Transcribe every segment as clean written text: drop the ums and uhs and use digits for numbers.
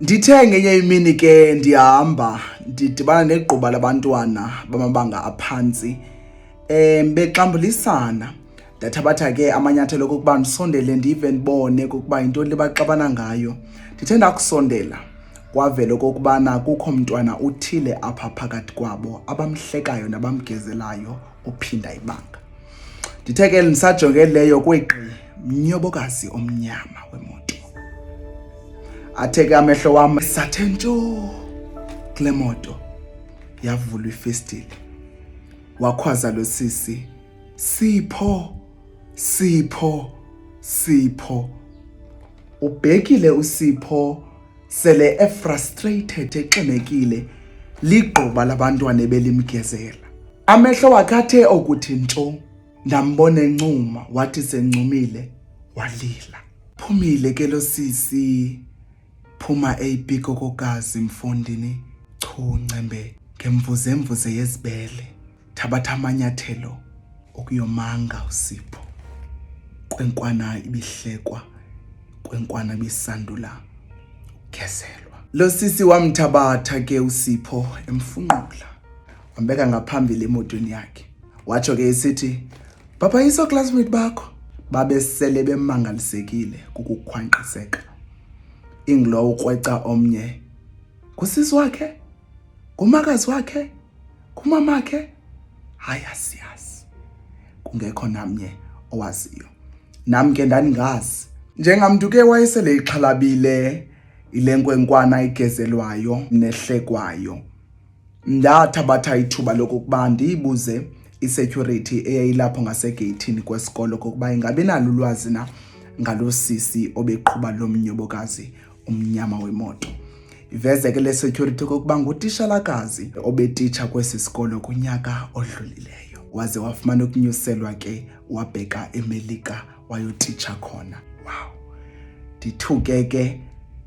Ndithe ngenye imini ke ndihamba ndidibana negquba labantwana bamabanga aphantsi bexambulisana. Ndathabatha ke amanyathelo okokuba ndisondele ndive ndibone okokuba yintoni le baxabana ngayo. Ndithe ndakusondela kwavela okokubana kukho mntwana uthile apha phakathi kwabo abamhlekayo nabamgezelayo ophinda ibanga. Ndithe ke ndisajonge leyo kwegqi mnyobokazi omnyama wemoto. Athe ke amehlo wam sathe ntsho kule moto, yavulwa ifestile, wakhwaza lo sisi, "Sipho, Sipho, Sipho." Ubhekile uSipho sele efrustrated, exinekile ligquba labantwana ebelimgezela. Amehlo wakhe athe okuthi ntsho, ndambona encuma, wathi sencumile walila. Phumile ke lo sisi, phuma eyipikokokazi mfondini, chu ncembe ngemvuzemvuze yezibele. Thabatha amanyathelo okuyomanga uSipho. Kwenkwana ibihlekwa, kwenkwana ibisandula ukugezelwa. Lo sisi wamthabatha ke uSipho emfunqula, wambeka ngaphambili emotweni yakhe. Watsho ke esithi, "Bhabhayisa ooklasimeti bakho." Babesele bemangalisekile kukukhwankqiseka. Ingulowo ukrweca omnye, ngusisi wakhe, ngumakazi wakhe, ngumamakhe, hayi asiyazi. Kungekho namnye owaziyo. Nam ke ndandingazi. Njengamntu ke wayesele ixhalabile ile nkwenkwana igezelwayo nehlekwayo, ndathabatha ithuba lokokuba ndiyibuze isecurity eyayilapho ngasegeyithini kwesikolo kokuba ingabe nalo ulwazi na ngalo sisi obeqhuba lo mnyobokazi umnyama wemoto. Iveze ke le security okokuba ngutishalakazi obetitsha kwesi sikolo kunyaka odlulileyo, waze wafumana ukunyuselwa ke wabheka eMelika wayotitsha khona. Wow, ndithuke ke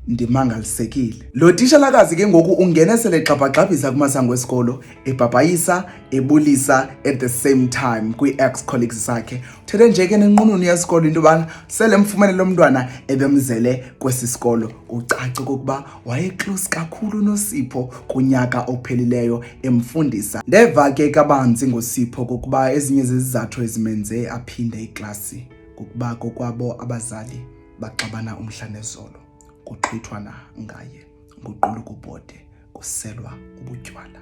ndimangalisekile. Lo tishalakazi ke ngoku ungene sele egxabhagxabhisa kumasango esikolo, ebhabhayisa ebulisa at the same time kwii-ex colleagues zakhe. Uthethe nje ke nenqununu yesikolo into yobana sele mfumene lo mntwana ebemzele kwesi sikolo. Kucace okokuba wayeclose kakhulu noSipho kunyaka ophelileyo emfundisa. Ndeva ke kabanzi ngoSipho okokuba ezinye zezizathu ezimenze aphinde iklasi kukuba kokwabo abazali baxabana umhla nezolo, kuxhwithwana ngaye nguqulukubhode, kuselwa ubutywala.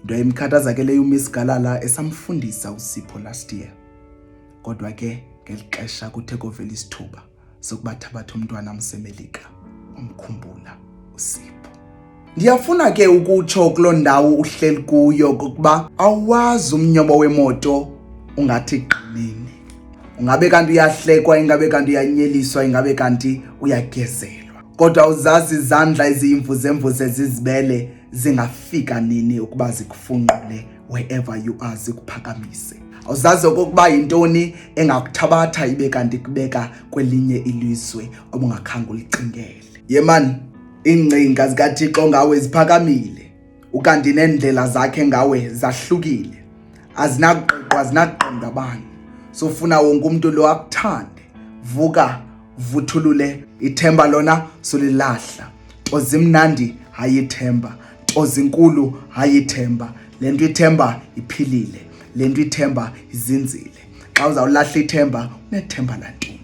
Into emkhathaza ke leyo uMiss Galala esamfundisa uSipho last year. Kodwa ke ngeli xesha kuthe kovela isithuba sokuba thabatha umntwana amsemelika, umkhumbula uSipho. Ndiyafuna ke ukutsho kuloo ndawo uhleli kuyo kokuba awazi umnyobo wemoto ungathi gqinini. Ungabe kanti uyahlekwa, ingabe kanti uyanyeliswa, ingabe kanti uyagezelwa. Kodwa uzazi izandla eziyimvuzemvuze zizibele zingafika nini ukuba zikufunqule wherever you are, zikuphakamise. Awuzazi okokuba yintoni engakuthabatha ibe kanti kubeka kwelinye ilizwe obungakhange ulicingele. Yemani, iingcinga zikaThixo ngawe ziphakamile, ukanti neendlela zakhe ngawe zahlukile. Azinakuqiqwa, azinakuqondwa bani. Sofuna wonke umntu lo akuthande. Vuka, vuthulule ithemba lona solilahla. Nto zimnandi hayi ithemba, nto zinkulu hayi ithemba. Le nto ithemba iphilile, le nto ithemba izinzile. Xa uzawulahla ithemba, unethemba lantoni?